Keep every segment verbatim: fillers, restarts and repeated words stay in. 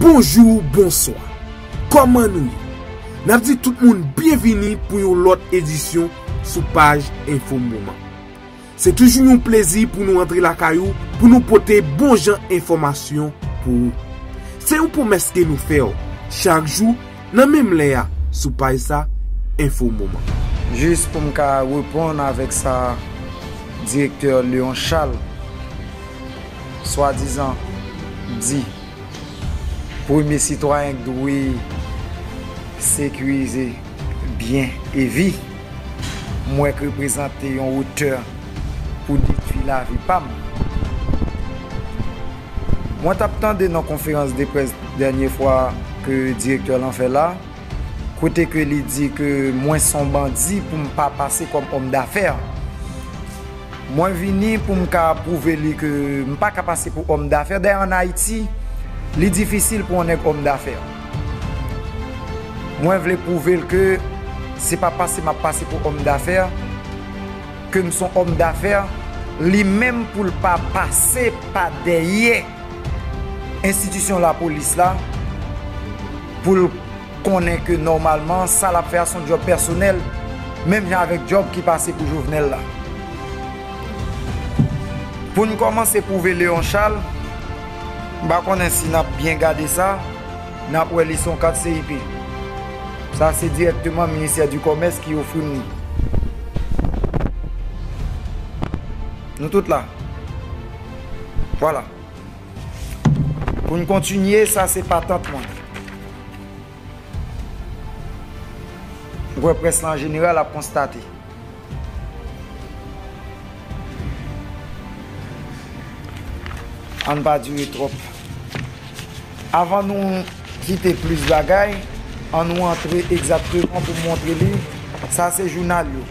Bonjou, bonswa. Kòman nou ye? N ap di tout moun byenvini pou yon lòt edisyon sou paj Enfo Moman. Se toujou yon plezi pou nou antre lakay ou, pou nou pote bon jan enfòmasyon pou ou. Se yon pwomès ke nou fè w chak jou, nan menm lè a, sou paj sa, Enfo Moman. Jis pou m ka reponn avèk sa direktè Léon Charles swadizan di, premye sitwayen k dwe sekirize byen e vi, mwen k reprezante yon otè pou detwi lavi pa m. Mwen t ap tande nan konferans de près dènye fwa ke direktè lan fè la, kote ke li di ke mwen se yon bandi pou m pa pase kòm òm dafè. Mwen vini pou m ka pwouve li ke m pa ka pase pou òm dafè. Dayè, ann Ayiti, li difisil pou yon nèg òm dafè. Mwen vle pwouve l ke se pa pase m ap pase pou òm dafè, ke m se yon òm dafè, li menm pou l pa pase pa dèyè enstitisyon lapolis la, pou l konnen ke nòmalman sa l ap fè a se yon djòb pèsonèl, menm jan avèk djòb ki pase pou Jovenel la. Pou n kòmanse pwouve Léon Charles, m pa konnen si n ap byen gade sa, n ap wè li se yon kat C I P. Sa se dirèkteman Ministè di Kòmès ki ofri m li. Nou tout la. Vwala. Pou n kontinye, sa se patant mwen. M kwè près la an jeneral ap konstate. Ann pa dire twòp. Avan nou kite plis bagay, ann nou antre egzakteman pou m montre li. Sa se jounal yo.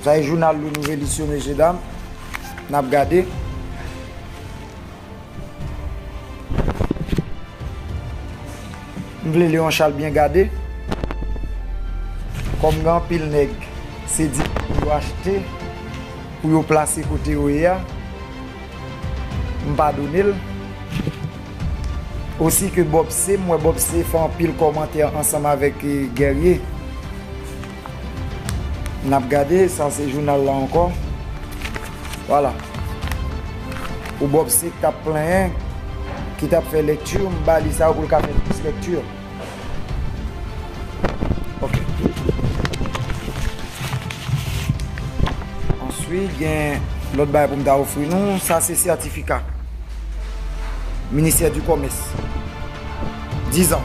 Sa e jounal Le Nouveliste yo, mesye dam. N ap gade. M vle Léon Charles byen gade. Kòm gen anpil nèg, se di yo achte pou yo plase kote yo ye a. M padone l. Osi ke Bob C, m wè Bob C fè anpil kòmantè ansanm avèk, eh, Guerrier. N ap gade, sa se jounal la ankò. Vwala. Pou Bob C k t ap plenyen, ki t ap fè lèkti, m ba li sa pou l ka fè plis lèkti. Ok. Answit, gen lòt bagay pou m ta ofri nou. Sa se sètifika Ministè di Kòmès. Dizan.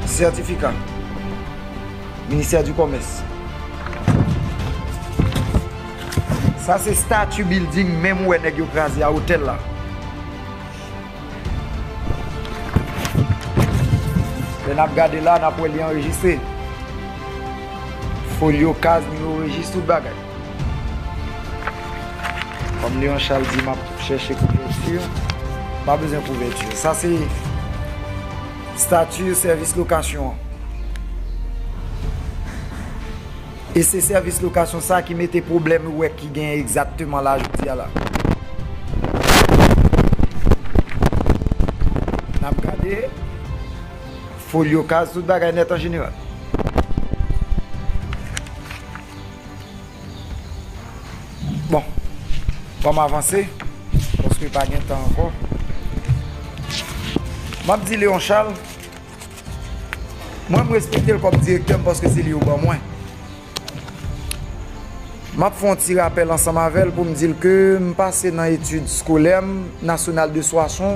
Sètifika Ministè di Kòmès. Sa se stati building menm ou wè nèg yo kraze a, otèl la. Lè n ap gade la, n ap wè li anrejistre. Folyo, kaz, nimewo rejis, tout bagay. Kòm Léon Charles di, m ap chèche kouvèti. Pa bezwen kouvèti. Sa se stati sèvis lokasyon an. E se sèvis lokasyon sa ki mete pwoblèm ou wè ki genyen egzakteman la jodi a la. N ap gade folyo kaz, tout bagay nèt an jeneral. Bon, ban m avanse, paske pa gen tan ankò. M ap di Léon Charles, mwen, m respekte l kòm direktè m paske se li yo ban mwen. M ap fè yon ti rapèl ansanm avè l pou m di l ke m pase nan etid eskolè m, Nasyonal de Swason.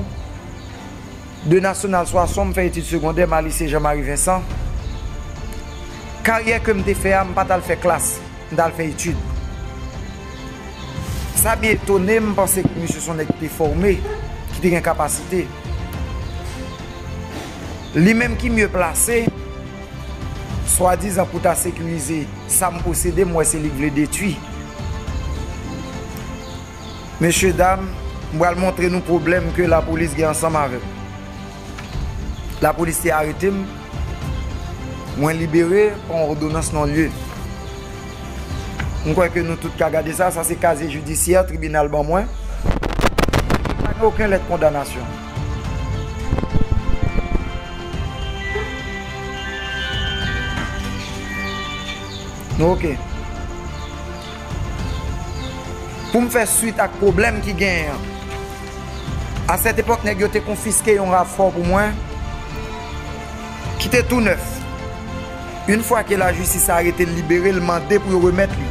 De Nasyonal Swason, m fè etid segondè, m al lise Jean Marie Vincent. Karyè ke m te fè a, m pa t al fè klas, m t al fè etid. Sa byen etone m, m panse ke misye se yon nèg ki te fòme, ki te gen kapasite. Li menm ki mye plase, swadizan pou ta sekirize sa m posede, m wè se li k vle detwi. Mesye dam, m pral montre nou pwoblèm ke lapolis gen ansanm avè m. Lapolis te arete m, mwen libere pa yon òdonans non lye. M kwè ke nou tout ka gade sa, sa se kazye jidisyè tribinal ban mwen. Pa gen okenn lèt kondanasyon. Nou oke. Pou m fè swit ak pwoblèm ki genyen an. A sèt epòk, nèg yo te konfiske yon RAV fò pou mwen, ki te tou nèf. Yon fwa ke lajistis arete l, libere l, mande pou yo remèt li.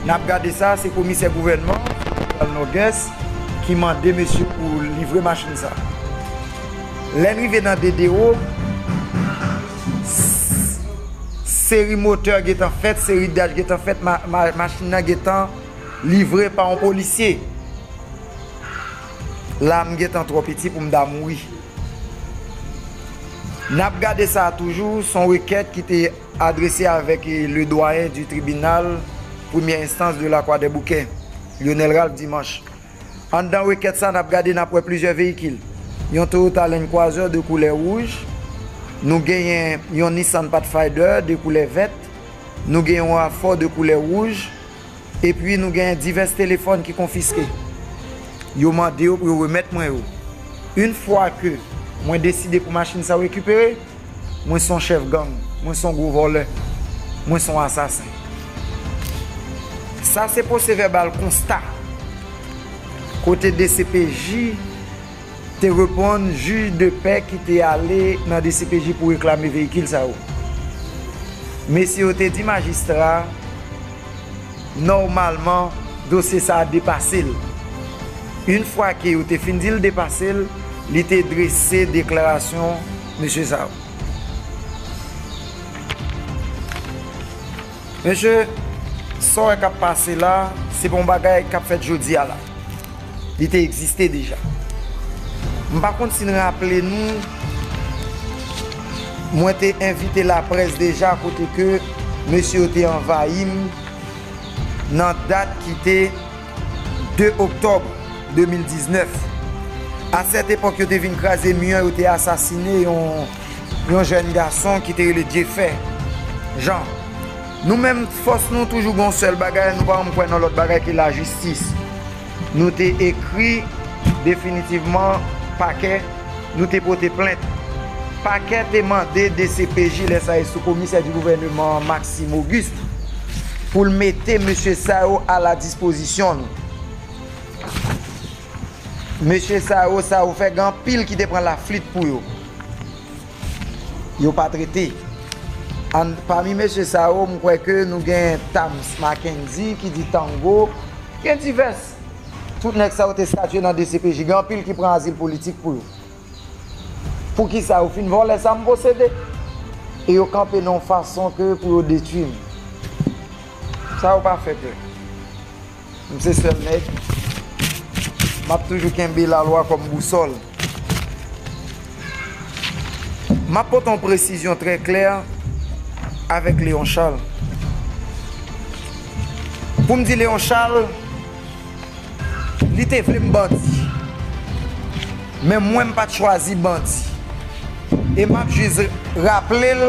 N ap gade sa, se komisè gouvènman, Jeneral Norgues, ki mande mesye pou livre machin sa. Lè n rive nan Dedero, s-, seri motè gentan fèt, seri daj gentan fèt, ma-, ma-, machin nan gentan livre pa yon polisye. Lam gentan twò piti pou m ta mouri. N ap gade sa toujou, se yon rekèt ki te adrese avèk, eh, le doyen du tribunal première instance de la Croix des Bouquets, Lionel Ralph Dimanche. Anndan rekèt sa, n ap gade, n ap wè plizyè veyikil. Yon Toyota Land Cruiser de koulè wouj. Nou genyen yon Nissan Pathfinder de koulè vèt. Nou genyen yon RAV fò de koulè wouj. Epi nou genyen divès telefòn ki konfiske. Yo mande yo pou yo remèt mwen yo. Yon fwa ke mwen deside pou machin sa yo rekipere, mwen se yon chèf gang, mwen se yon gwo vòlè, mwen se yon asasen. Sa se pwosevèbal konsta kote D C P J te reponn jij de pè ki te ale nan D C P J pou reklame veyikil sa yo. Mesye yo te di majistra, nòmalman, dosye sa a depase l. Yon fwa ke yo te fin di l depase l, li te drese deklarasyon mesye sa yo. Mesye, sa w wè k ap pase la, se pa yon bagay k ap fèt jodi a la. Li te egziste deja. M pa konn si n raple nou, mwen te envite laprès deja kote ke mesye yo te anvayi m nan dat ki te de oktòb de mil diznèf. A sèt epòk, yo te vin kraze mi an, yo te asasine yon, yon jèn gason ki te rele Djefè Jan. Nou menm, fòs nou toujou gen yon sèl bagay, nou pa janm kwè nan lòt bagay ke lajistis. Nou te ekri definitivman pakè, nou te pote plent. Pakè te mande D C P J, lè sa e sou komisè di gouvèneman Maxime Auguste, pou l mete mesye sa yo a la dispozisyon nou. Mesye sa yo, sa yo fè, gen anpil ki te pran laflit pou yo. Yo pa trete. An, pami mesye sa yo, m kwè ke nou gen Tams Mackendy ki di Tango, gen divès. Tout nèg sa yo te statye nan D C P J, gen anpil ki pran azil politik pou yo. Poukisa yo fin vòlè sa m posede? E yo kanpe nan yon fason ke pou yo detwi m. Sa yo pa fè, frè. M se sèl nèg. M ap toujou kenbe lalwa kòm bousòl. M ap pote yon presizyon trè klè avèk Léon Charles. Pou m di Léon Charles, li te vle m bandi. Men mwen, m pa t chwazi bandi. E m ap jis raple l,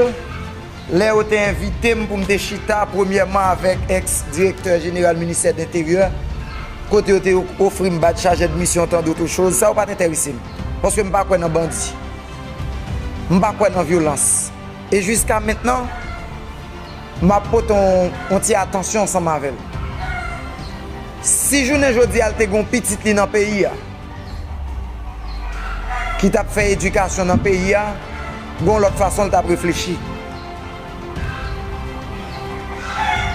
lè yo te envite m pou m te chita, premyèman avèk èks direktè jeneral ministè de lenteryè, kote yo te ofri m badj chajè de misyon, tant d'autres choses, sa yo pa t enterese m. Paske m pa kwè nan bandi. M pa kwè nan vyolans. E jiska mentnan, m ap pote yon, yon ti atansyon ansanm avè l. Si jounen jodi a l te gen yon pitit li nan peyi a, ki t ap fè edikasyon nan peyi a, gen yon lòt fason l t ap reflechi.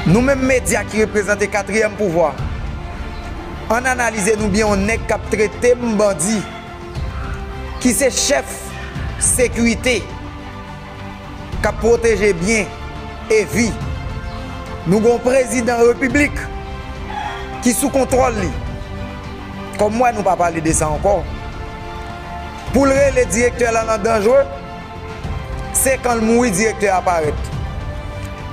Nou menm medya ki reprezante katriyèm pouvwa, ann analize nou byen yon nèg k ap trete m bandi, ki se chèf sekirite, k ap pwoteje byen e vi. Nou gen yon prezidan repiblik ki sou kontwòl li. Kòm m wè nou pa pale de sa ankò. Pou l rele direktè la nan danjre, se kan l mouri direktè a parèt.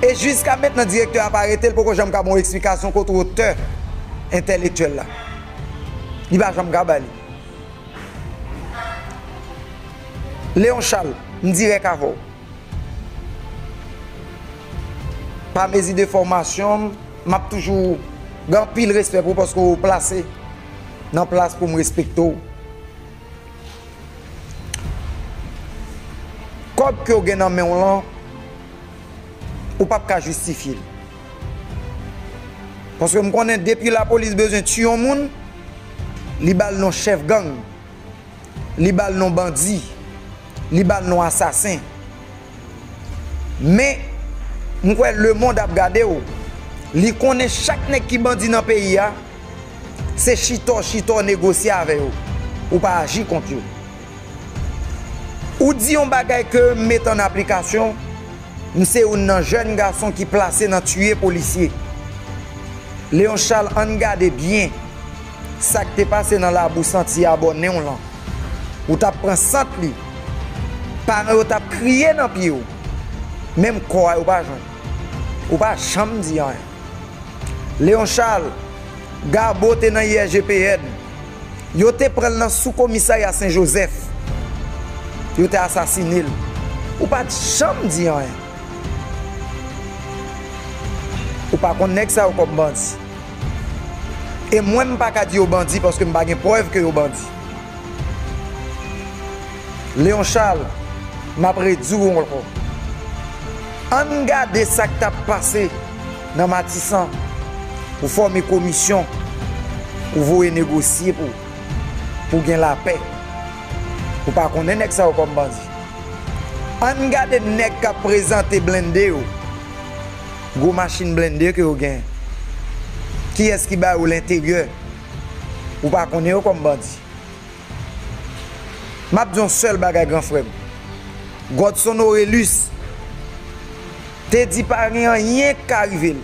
E jiska mentnan direktè a pa rete, l poko janm ka ba w eksplikasyon kote wotè entèlektyèl la. Li pa janm ka ba li. Léon Charles, m dirèk avè w. Pa mezi de fòmasyon m, M ap toujou gen anpil respè pou ou paske w plase nan plas pou m respekte w. Kòb ke w gen nan men w lan, ou p ap ka jistifye l. Paske m konnen depi lapolis bezwen tiye yon moun, li ba l non chèf gang, li ba l non bandi, li ba l non asasen. Men, m kwè lemonn ap gade w. Li konnen chak nèg ki bandi nan peyi a, se chita w chita w negosye avè yo. Ou pa aji kont yo. Ou di yon bagay ke m met an aplikasyon, m se youn nan jèn gason ki plase nan tiye polisye. Leon Charles, ann gade byen sa k te pase nan labou santi a bò nen w lan. Ou t ap pran sant li. Paran yo t ap kriye nan pye w. Menm kò a yo pa jwenn. Ou pa janm di anyen. Leon Charles, Gabo te nan I S G P N. Yo te pran l nan sou komisarya Sen Jozèf. Yo te asasine l. Ou pa t janm di anyen. Ou pa konn nèg sa yo kòm bandi. E mwen, m pa ka di yo bandi paske m pa gen prèv ke yo bandi. Leon Charles, m ap redi w ankò. Ann gade sa k t ap pase nan Matisan. Ou fòme komisyon, ou voye negosye pou, pou gen lapè. Ou pa konnen nèg sa yo kòm bandi. Ann gade nèg k ap prezante blende yo. Gwo machin blende ke yo gen. Kiyès ki ba yo lenteryè? Ou pa konnen yo kòm bandi. M ap di yon sèl bagay, gran frè m. Godson Orelus te di pa gen anyen k ka rive l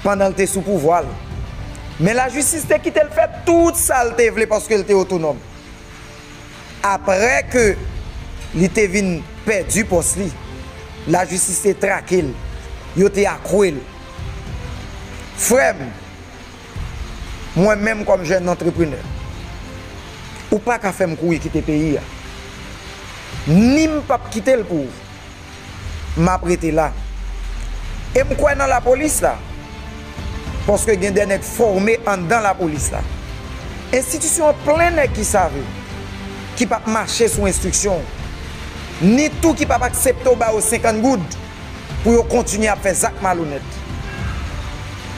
pandan l te sou pouvwa l. Men lajistis te kite l fè tout sa l te vle paske l te otonòm. Apre ke li te vin pèdi pòs li, lajistis te trake l, yo te akwe l. Frè m, mwen menm kòm jèn antreprenè, ou pa ka fè m kouri kite peyi a. Ni m p ap kite l pou ou. M ap rete la. E m kwè nan lapolis la. Paske gen de nèg fòme anndan lapolis la. Enstitisyon an plen nèg ki save, ki p ap mache sou enstriksyon w. Ni tou ki p ap aksepte w ba yo senkant goud pou yo kontinye ap fè zak malonèt.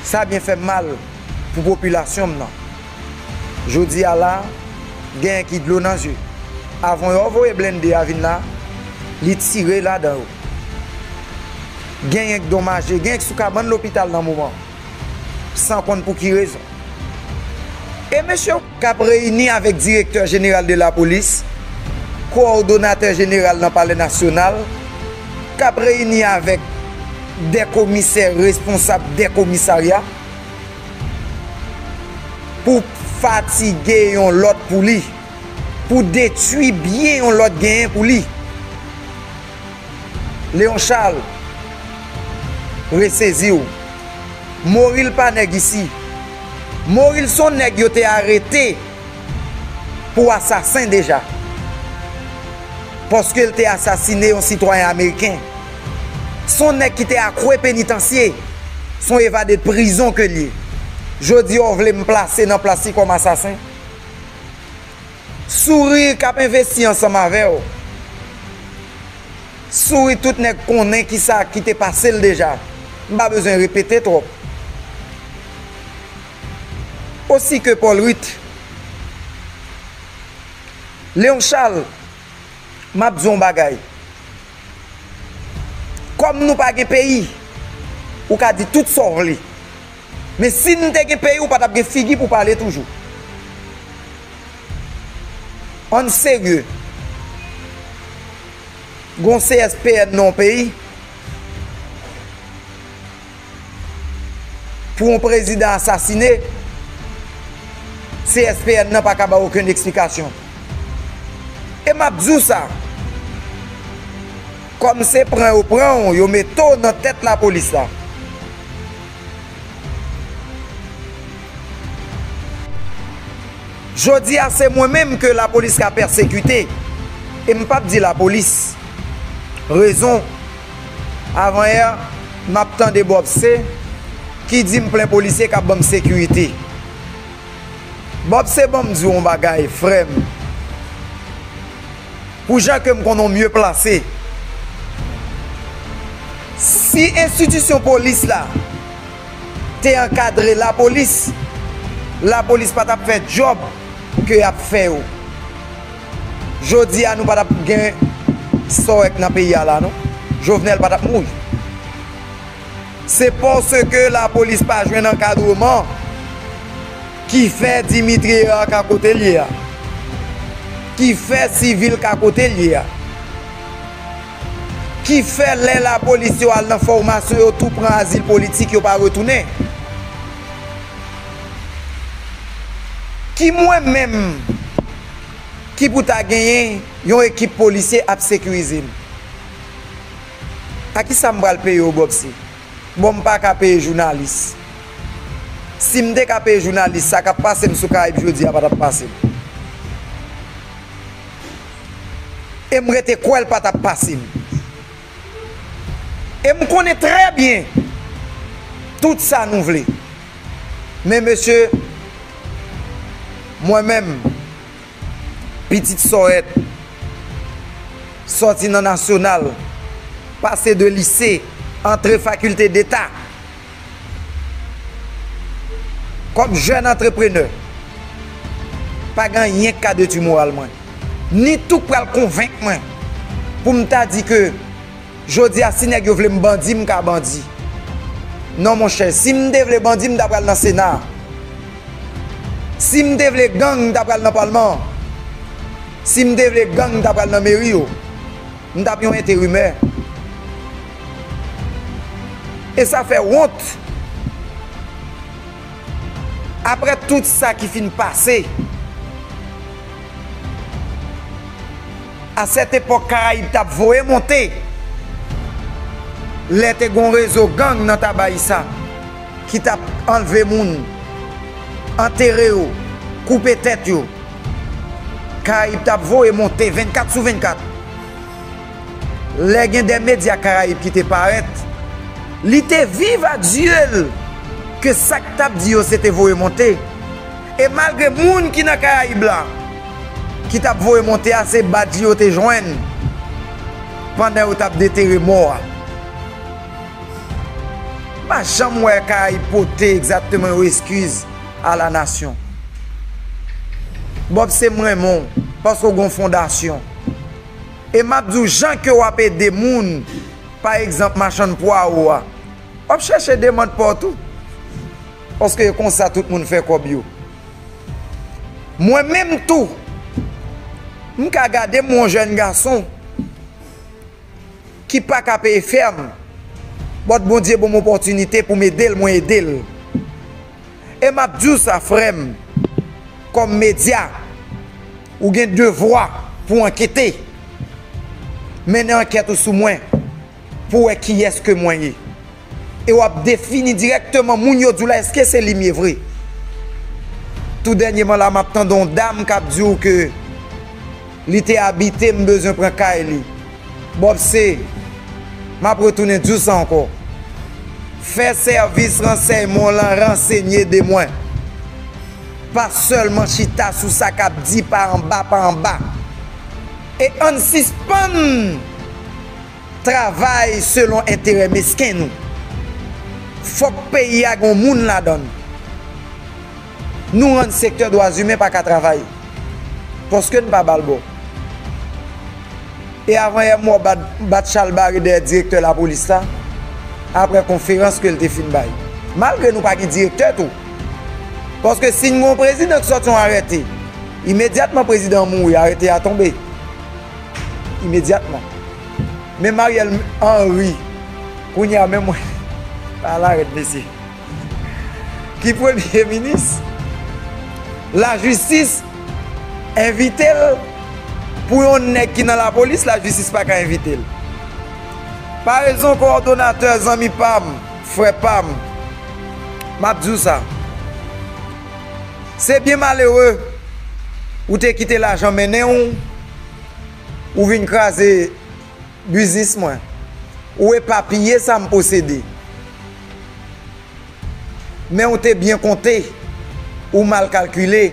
Sa byen fè m mal pou popilasyon m nan. Jodi a la, genyen ki dlo nan zye. Avan yo voye blende a vin la, li tire ladan yo. Genyen k donmaje, genyen k sou kabann lopital nan moman, san konn pou ki rezon. E mesye k ap reyini avèk direktè jeneral de lapolis, kowòdonatè jeneral nan Palè Nasyonal, k ap reyini avèk de komisè responsab de komisarya, pou fatige yon lòt pou li, pou detwi byen yon lòt genyen pou li. Leon Charles, resezi w. Moril pa nèg isi. Moril se yon nèg yo te arete pou asasen deja. Paske l te asasine yon sitwayen ameriken. Se yon nèg ki te akwe penitansye. Se yon evade de prizon ke l ye. Jodi a, w vle m plase nan plas li kòm asasen? Souri k ap envesti ansanm avè w. Souri tout nèg konnen kisa ki te pase l deja. M pa bezwen repete twòp. Osi ke Paul Ruth, Leon Charles, m ap di w yon bagay. Kòm nou pa gen peyi, ou ka di tout sa w vle. Men si n te gen peyi, ou pa t ap gen figi pou pale toujou. Ann serye. Gon C S P N nan yon peyi. Pou yon prezidan asasine, C S P N nan pa ka ba okenn eksplikasyon. E m ap di w sa, kòm se pran yo pran w, yo mete w nan tèt lapolis la. Jodi a, se mwen menm ke lapolis ka pèsekite. E m p ap di lapolis. Rezon, avanyè, m ap tande Bob C, ki di m plen polisye k ap ban m sekirite. Bob, se ban m di w yon bagay, frè m. Pou jan ke m konnen w mye plase, si enstitisyon polis la te ankadre lapolis, lapolis pa t ap fè djòb ke y ap fè yo. Jodi a, nou pa t ap gen Sorèk nan peyi a la, non. Jovenel pa t ap mouri. Se paske lapolis pa jwenn ankadreman ki fè Dimitri Hérard ka kote l ye a, ki fè Civil ka kote l ye a, ki fè lè lapolis yo al nan fòmasyon, yo tou pran azil politik, yo pa retounen. Ki mwen menm ki pou ta genyen yon ekip polisye ap sekirize m? A kisa m pral peye w, Bob C? Bon, m pa ka peye jounalis. Si m te ka peye jounalis, sa k ap pase m sou Karayib jodi a pa t ap pase m. E m rete kwè l pa t ap pase m. E m konnen trè byen tout sa nou vle. Men mesye, mwen menm, pitit Sòrèt, sòti nan nasyonal, pase de lise, antre fakilte deta, kòm jèn antreprenè, pa gen anyen k ka detwi moral mwen, ni tou k pral konvenk mwen pou m ta di ke jodi a, si nèg yo vle m bandi, m ka bandi. Non, monchè, si m te vle bandi, m ta pral nan Sena. Si m te vle gang, m ta pral nan Palman. Si m te vle gang, m ta pral nan meri yo. M t ap yon enterimè. E sa fè wont. Apre tout sa ki fin pase, a sèt epòk, Karayib t ap voye monte. Lè te gon rezo gang nan Tabayisa ki t ap anlve moun, antere yo, koupe tèt yo, Karayib t ap voye monte vennkat sou vennkat. Lè gen de medya Karayib ki te parèt, li te viv a dye l ke sa k t ap di yo se te voye monte. E malgre moun ki nan Karayib la ki t ap voye monte a, se badj li yo te jwenn pandan yo t ap detere mò a. M pa janm wè Karayib pote egzakteman yon eskiz a la nasyon. Bob, se m renmen w paske w gen yon fondasyon. E m ap di w, jan ke w ap ede moun, pa egzanp, machann pwawo a, w ap chèche demann pa w tou. Paske e konsa tout moun fè kòb yo. Mwen menm tou, m ka gade m yon jèn gason ki pa ka peye fè m, but Bondye ban m opòtinite pou m ede l, mwen ede l. E m ap di w sa, frè m, kòm medya, ou gen devwa pou w ankete, mennen ankèt ou sou mwen, pou w wè kiyès ke mwen ye. E w ap defini dirèkteman moun yo di w la, èske se li m ye vre? Tou dènyèman la, m ap tande yon dam k ap di w ke li te abite, m bezwen pran kay li. Bob C, m ap retounen di w sa ankò. Fè sèvis ransèyman w lan ransenye de mwen. Pa sèlman chita sou sa k ap di pa anba, pa anba. E ann sispann travay selon enterè mesken nou. Fòk peyi a gen yon moun ladan l. Nou rann sektè dwa imen pa ka travay. Paske n pa ba l bò. E avan yè m wè w bat, bat chalbari dèyè direktè lapolis la, apre konferans ke l te fin bay. Malgre nou pa gen direktè tou. Paske si n gen yon prezidan ki sòti yon arète, imedyatman prezidan an mouri, arète a tonbe. Imedyatman. Men Mariel Henry, kounye a menm mwen, pa la rèd mesye. Ki premye minis, lajistis envite l pou yon nèg ki nan lapolis, lajistis pa ka envite l. Parezon kowòdonatè, zanmi pa m, frè pa m, m ap di w sa. Se byen malere, ou te kite lajan mennen w, ou vin kraze biznis mwen. Ou epapiye sa m posede. Men w te byen konte, ou mal kalkile,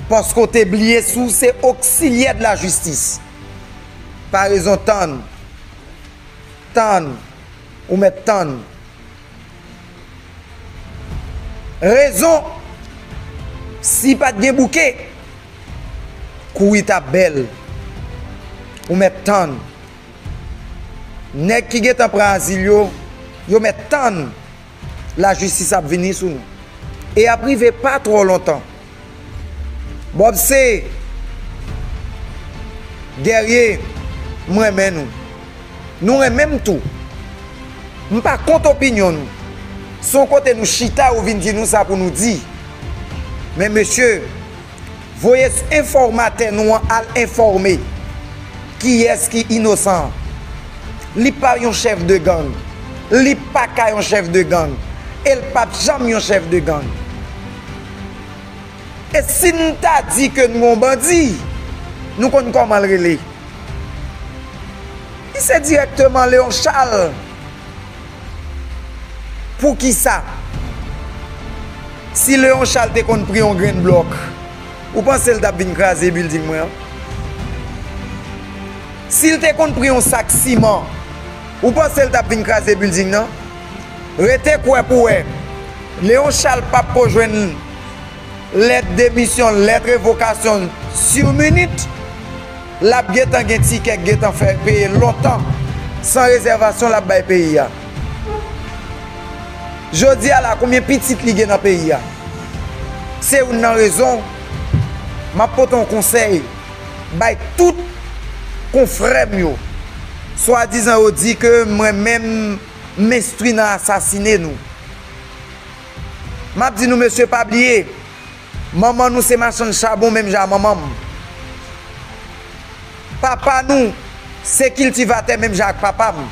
paske w te bliye si w se oksilyè de la jistis. Pa rezon tann. Tann. Ou mèt tann. Rezon, si pa t gen bouke, kouri t ap bèl. Ou mèt tann. Nèg ki gentan pran azil yo, yo mèt tann. Lajistis ap vini sou nou. E ap rive pa twò lontan. Bob se Guerrier, m renmen nou. Nou renmen m tou. M pa kont opinyon nou. Se yon kote nou chita, ou vin di nou sa pou nou di. Men mesye, voye enfòmatè nou an al enfòme kiyès ki inosan an. Li pa yon chèf de gang. Li pa ka yon chèf de gang. E l p ap janm yon chèf de gang. E si n ta di ke n gon bandi, nou konn kòman l rele. Li se dirèkteman Leon Charles. Poukisa? Si Leon Charles te konn pri yon grenn blòk, ou panse l t ap vin kraze bilding mwen an? Si l te konn pri yon sak siman, ou panse l t ap vin kraze bilding nan? Rete kwè pou wè. Leon Charles p ap ko jwenn lèt demisyon, lèt revokasyon sur minute, l ap gentan gen tikè k gentan fè peye lontan, san rezèvasyon l ap bay peyi a. Jodi a la, konbyen pitit li gen nan peyi a? Se youn nan rezon, m ap pote yon konsèy bay tout konfrè m yo. Swadizan yo di ke mwen menm m enstwi nan asasine nou. M ap di nou, mesye, pa bliye, manman nou se machann chabon menm jan ak manman m. Papa nou se kiltivatè menm jan ak papa m.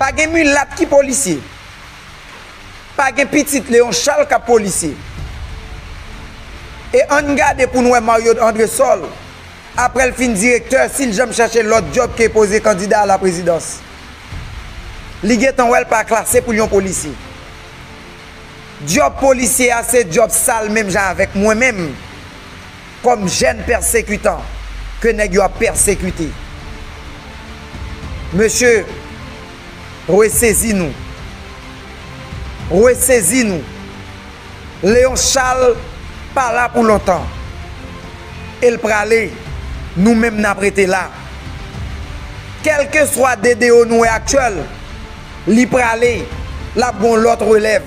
Pa gen milat ki polisye. Pa gen pitit Leon Charles k ap polisye. E ann gade pou n wè Mario Andrésol, apre l fin direktè, si l janm chèche lòt djòb ke poze kandida a la prezidans. Li gentan wè l pa klase pou l yon polisye. Djòb polisye a se djòb sal menm jan avèk mwen menm, kòm jèn pèsekitan ke nèg yo ap pèsekite. Mesye, resezi nou. Resezi nou. Leon Charles pa la pou lontan. E l prale, nou menm n ap rete la. Kèlkeswa D D O nou wè aktyèl, li prale, l ap gon lòt relèv.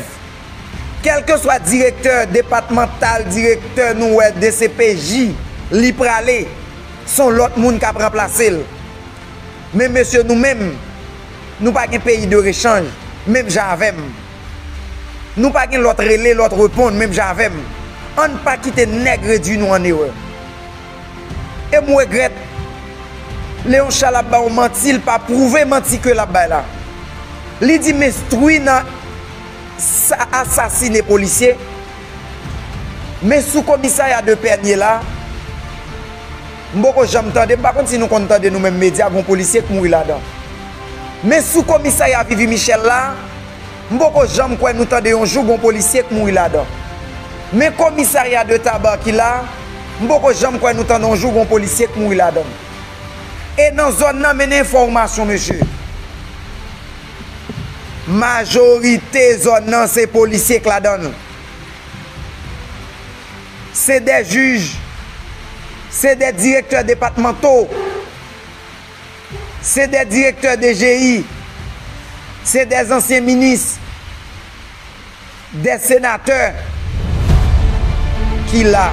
Kèlkeswa direktè depatmantal, direktè nou wè D C P J, li prale, s on lòt moun k ap ranplase l. Men mesye, nou menm, nou pa gen peyi de rechanj, menm jan avè m. Nou pa gen lòt rele, lòt reponn, menm jan avè m. Ann pa kite nèg redui nou an erè. E m regrèt, Leon Charles ap ba w manti, l pa pwouve manti ke l ap bay la. Li di m enstwi nan sa, asasine polisye. Men sou komisarya de Pènye la, m poko janm tande, m pa konn si nou konn tande nou menm medya, gon polisye k mouri ladan. Men sou komisarya Vivi Michel la, m poko janm kwè nou tande yon jou gon polisye k mouri ladan. Men komisarya de Tabaki la, m poko janm kwè nou tande yon jou gon polisye k mouri ladan. E nan zòn nan, men enfòmasyon, mesye. Majorite zòn nan se polisye k ladan l. Se de jij, se de direktè depatmanto, se de direktè D G I, se de ansyen minis, de senatè ki la.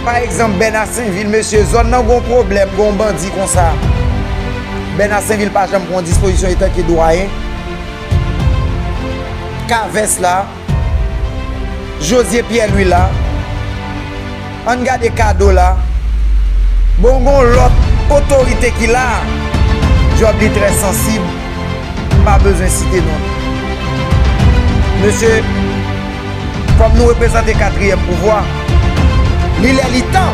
Pa egzanp, Bèna Senvil, mesye, zòn nan gon pwoblèm, gon bandi konsa. Bèna Senvil pa janm pran dispozisyon etanke dwayen. Kavès la, Josué Pierre Louis la, ann gade Kado la. Bon, gon lòt otorite ki la, djòb li trè sansib, m pa bezwen site non l. Mesye, kòm nou reprezante katriyèm pouvwa, li lè li tan,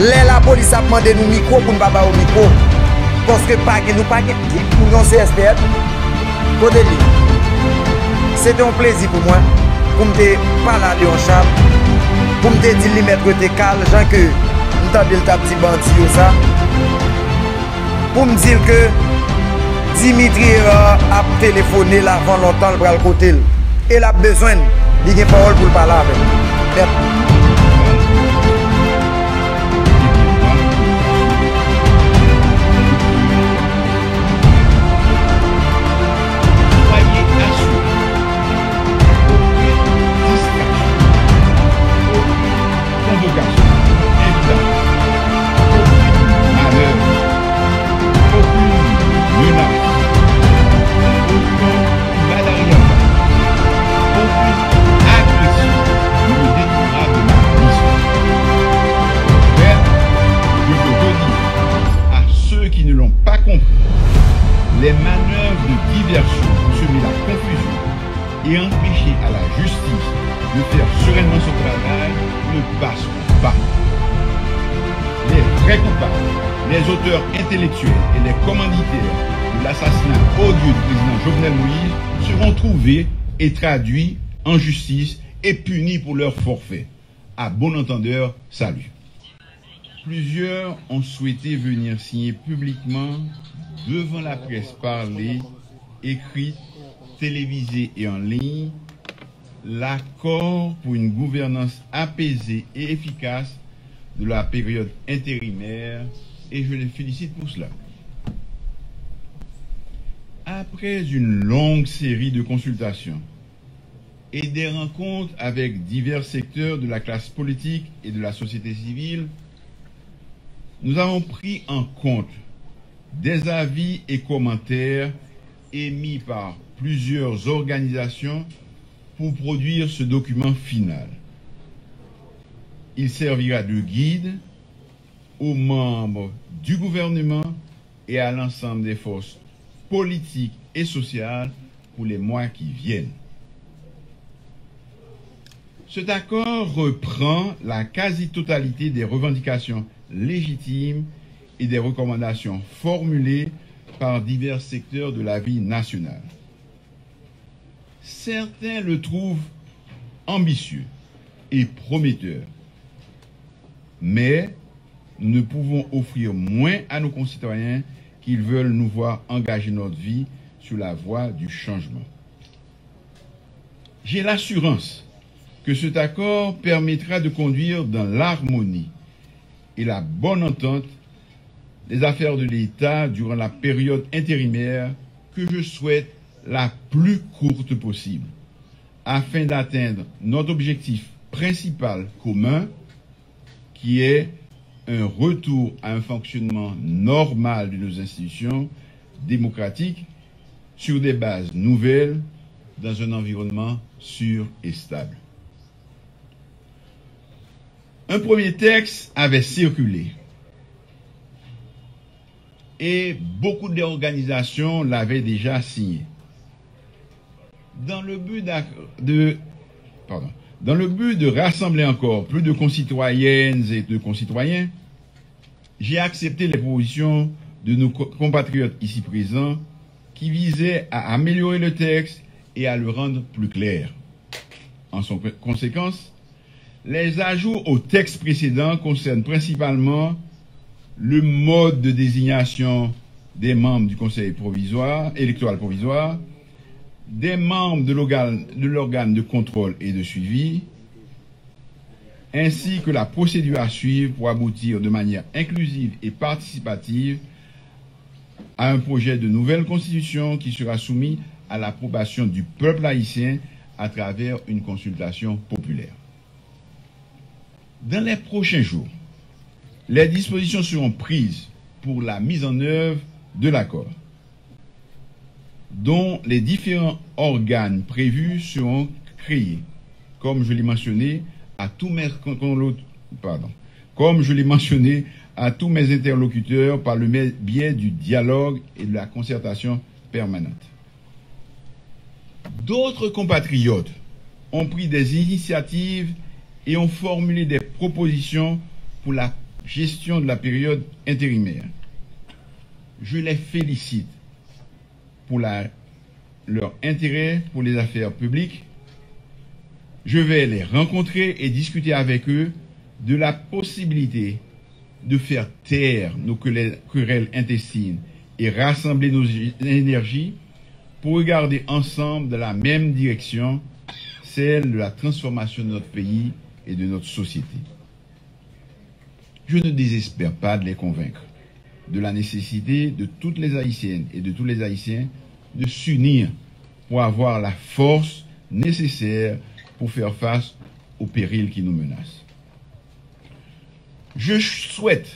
lè lapolis ap mande nou mikwo pou n pa ba yo mikwo, paske pa gen, nou pa gen, ki, nou gen yon C S P N, kote l ye? Se te yon plezi pou mwen, pou m te pale a Léon Charles, pou m te di l li mèt rete kal, jan ke m tande l t ap di bandi yo sa, pou m di l ke Dimitri Hérard ap telefone l avan lontan, l pral kote l. E l ap bezwen n, li gen pawòl pou l pale avè n. Mèt. Soyez assurés, aucune distraction, aucune convocation, invitation, aucune manœuvre, aucune menace, aucun mandat, aucune agression ne me détournera de ma mission. Au contraire, je veux redire à ceux qui ne l'ont pas compris, les manœuvres de diversion pour semer la confusion et empêcher à la justice de faire sereinement son travail ne passeront pas. Les vrais coupables, les auteurs intellectuels et les commanditaires de l'assassinat odieux du président Jovenel Moïse seront trouvés et traduits en justice et punis pour leurs forfaits. À bon entendeur, salut. Plusieurs ont souhaité venir signer publiquement devant la presse parlée, écrite, télévisée et en ligne, l'accord pour une gouvernance apaisée et efficace de la période intérimaire, et je les félicite pour cela. Après une longue série de consultations, et des rencontres avec divers secteurs de la classe politique et de la société civile, nous avons pris en compte des avis et commentaires émis par plusieurs organisations pour produire ce document final. Il servira de guide aux membres du gouvernement et à l'ensemble des forces politiques et sociales pour les mois qui viennent. Cet accord reprend la quasi-totalité des revendications légitimes et des recommandations formulées par divers secteurs de la vie nationale. Certains le trouvent ambitieux et prometteur, mais nous ne pouvons offrir moins à nos concitoyens qu'ils veulent nous voir engager notre vie sur la voie du changement. J'ai l'assurance que cet accord permettra de conduire dans l'harmonie et la bonne entente les affaires de l'État durant la période intérimaire que je souhaite la plus courte possible, afin d'atteindre notre objectif principal commun, qui est un retour à un fonctionnement normal de nos institutions démocratiques sur des bases nouvelles, dans un environnement sûr et stable. Un premier texte avait circulé et beaucoup d'organisations l'avaient déjà signé. Dans le but d'ac-, de, pardon, dans le but de rassembler encore plus de concitoyennes et de concitoyens, j'ai accepté les propositions de nos co-, compatriotes ici présents qui visaient à améliorer le texte et à le rendre plus clair. En son-, conséquence, les ajouts au texte précédent concernent principalement le mode de désignation des membres du Conseil provisoire, électoral provisoire, des membres de l'organe, de l'organe de contrôle et de suivi, ainsi que la procédure à suivre pour aboutir de manière inclusive et participative à un projet de nouvelle constitution qui sera soumis à l'approbation du peuple haïtien à travers une consultation populaire. Dans les prochains jours, les dispositions seront prises pour la mise en œuvre de l'accord, dont les différents organes prévus seront créés, comme je l'ai mentionné à tous mes con-, con-, pardon, comme je l'ai mentionné à tous mes interlocuteurs par le mê-, biais du dialogue et de la concertation permanente. D'autres compatriotes ont pris des initiatives et ont formulé des propositions pour la gestion de la période intérimaire. Je les félicite pour la leur intérêt pour les affaires publiques, je vais les rencontrer et discuter avec eux de la possibilité de faire taire nos querelles querelles intestines et rassembler nos énergies pour regarder ensemble dans la même direction, celle de la transformation de notre pays et de notre société. Je ne désespère pas de les convaincre de la nécessité de toutes les Haïtiennes et de tous les Haïtiens de s'unir pour avoir la force nécessaire pour faire face aux périls qui nous menacent. Je souhaite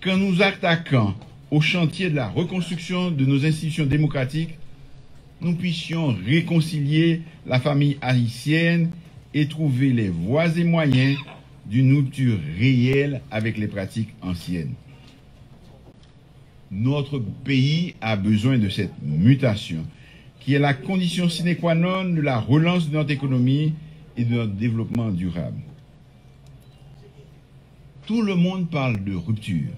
qu'en nous attaquant au chantier de la reconstruction de nos institutions démocratiques, nous puissions réconcilier la famille haïtienne et trouver les voies et moyens d'une rupture réelle avec les pratiques anciennes. Notre pays a besoin de cette mutation qui est la condition sine qua non de la relance de notre économie et de notre développement durable. Tout le monde parle de rupture.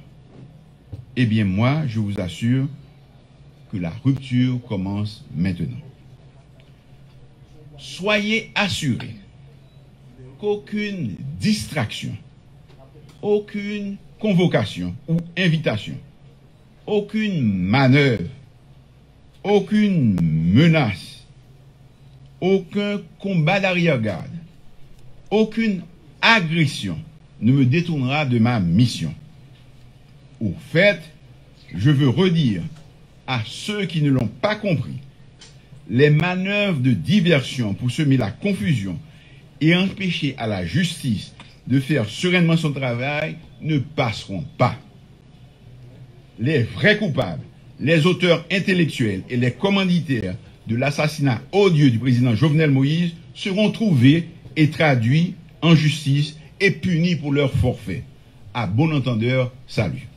Eh bien, moi, je vous assure que la rupture commence maintenant. Soyez assurés qu'aucune distraction, aucune convocation ou invitation, aucune manœuvre, aucune menace, aucun combat d'arrière-garde, aucune agression ne me détournera de ma mission. Au fait, je veux redire à ceux qui ne l'ont pas compris, les manœuvres de diversion pour semer la confusion et empêcher à la justice de faire sereinement son travail ne passeront pas. Les vrais coupables, les auteurs intellectuels et les commanditaires de l'assassinat odieux du président Jovenel Moïse seront trouvés et traduits en justice et punis pour leur forfait. À bon entendeur, salut.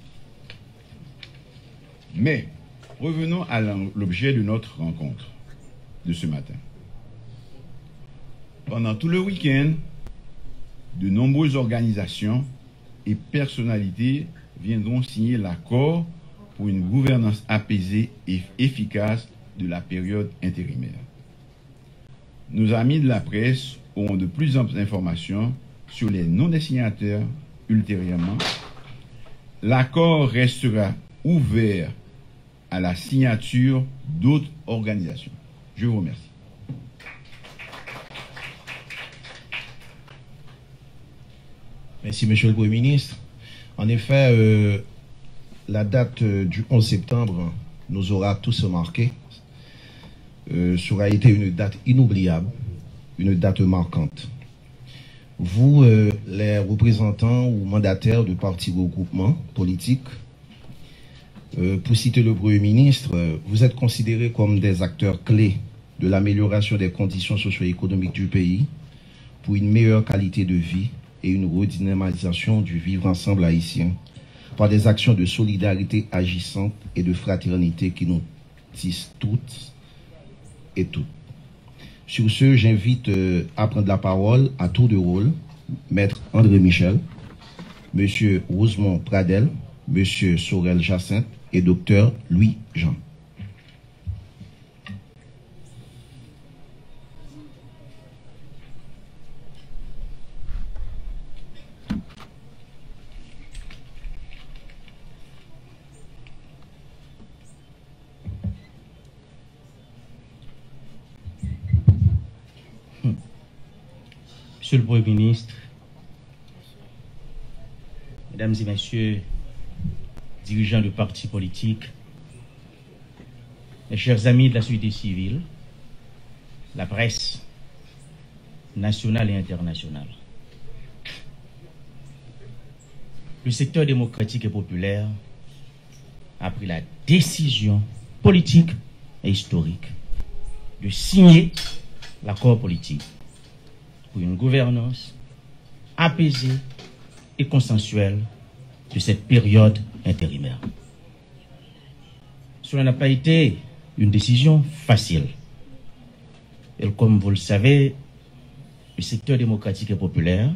Mais revenons à l'objet de notre rencontre de ce matin. Pendant tout le week-end, de nombreuses organisations et personnalités viendront signer l'accord pour une gouvernance apaisée et efficace de la période intérimaire. Nos amis de la presse auront de plus amples informations sur les noms des signataires ultérieurement. L'accord restera ouvert à la signature d'autres organisations. Je vous remercie. Merci, Monsieur le Premier ministre. En effet, euh, la date euh, du onze septembre nous aura tous marqués. Euh, sera été une date inoubliable, une date marquante. Vous, euh, les représentants ou mandataires de partis regroupements politiques, euh, pour citer le Premier ministre, euh, vous êtes considérés comme des acteurs clés de l'amélioration des conditions socio-économiques du pays pour une meilleure qualité de vie et une redynamisation du vivre ensemble haïtien par des actions de solidarité agissantes et de fraternité qui nous tissent toutes et toutes. Sur ce, j'invite euh, à prendre la parole à tour de rôle Maître André Michel, Monsieur Rosemond Pradel, Monsieur Sorel Jacinthe et Docteur Louis Jean. Monsieur le Premier ministre, Mesdames et Messieurs, dirigeants de partis politiques, mes chers amis de la société civile, la presse nationale et internationale, le secteur démocratique et populaire a pris la décision politique et historique de signer l'accord politique pour une gouvernance apaisée et consensuelle de cette période intérimaire. Cela n'a pas été une décision facile. Et comme vous le savez, le secteur démocratique et populaire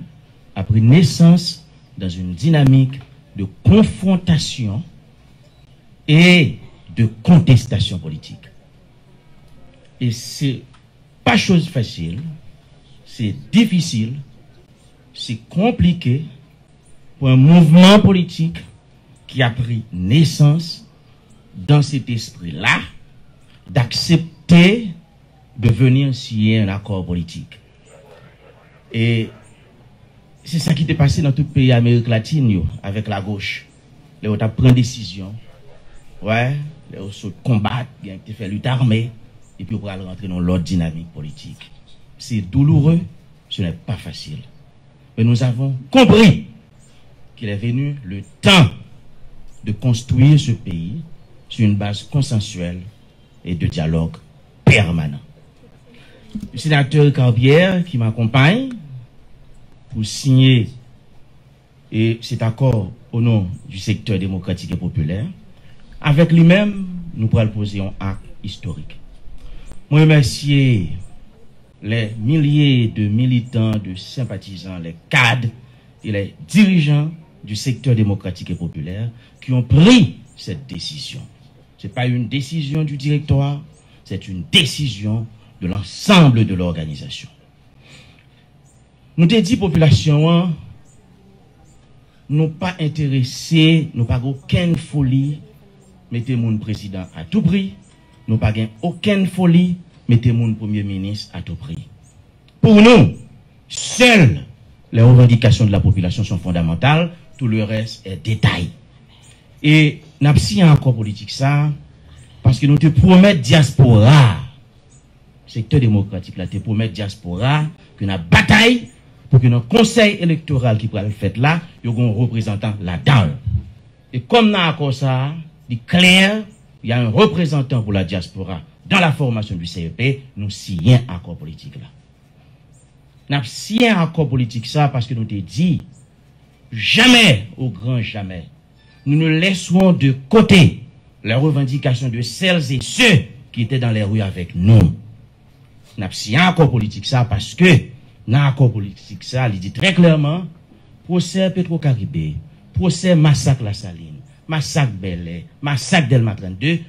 a pris naissance dans une dynamique de confrontation et de contestation politique. E se pa choz fasil, se difisil, se konplike pou yon mouvman politik ki a pri nesans dan set espri la, d'aksepte de venir siyen yon akò politik. E se sa ki te pase nan tout peyi Amerik Latin yo, avèk lagoch. Lè yo t ap pran desizyon, wè, lè yo sot konbat, gen ki te fè lit ame, epi yo pral rantre nan lòt dinamik politik. C'est douloureux, ce n'est pas facile. Mais nous avons compris qu'il est venu le temps de construire ce pays sur une base consensuelle et de dialogue permanent. Le sénateur Ricard Pierre, qui m'accompagne pour signer, e, cet accord au nom du secteur démocratique et populaire, avèk li menm, nou pral poze yon ak istorik. Mwen remèsye les milliers de militants, de sympathisants, les cadres et les dirigeants du secteur démocratique et populaire qui ont pris cette décision. Ce n'est pas une décision du directoire, c'est une décision de l'ensemble de l'organisation. Nou te di popilasyon an, nou pa enterese, nou pa gen okenn foli mete moun prezidan a tou pri, nou pa gen okenn foli mete moun premye minis a tou pri. Pour nous, seules les revendications de la population sont fondamentales, tout le reste est détail. E n ap siyen akò politik sa a, paske nou te pwomèt dyaspora a, sektè demokratik la te pwomèt dyaspora a ke n ap batay pou ke nan konsèy elektoral ki pral fèt la, yo gen yon reprezantan ladan l. E kòm nan akò sa a, li klè, y a un représentant pour la diaspora dans la formation du C E P, nou siyen akò politik la. N ap siyen akò politik sa a paske nou te di, jamais, au grand jamais, nous ne laisserons de côté les revendications de celles et ceux qui étaient dans les rues avec nous. N ap siyen akò politik sa a paske nan akò politik sa a, li di trè klèman, pwosè Petro Caribe, pwosè masak Lasalin, masak Bèlè, masak Dèlma trannde,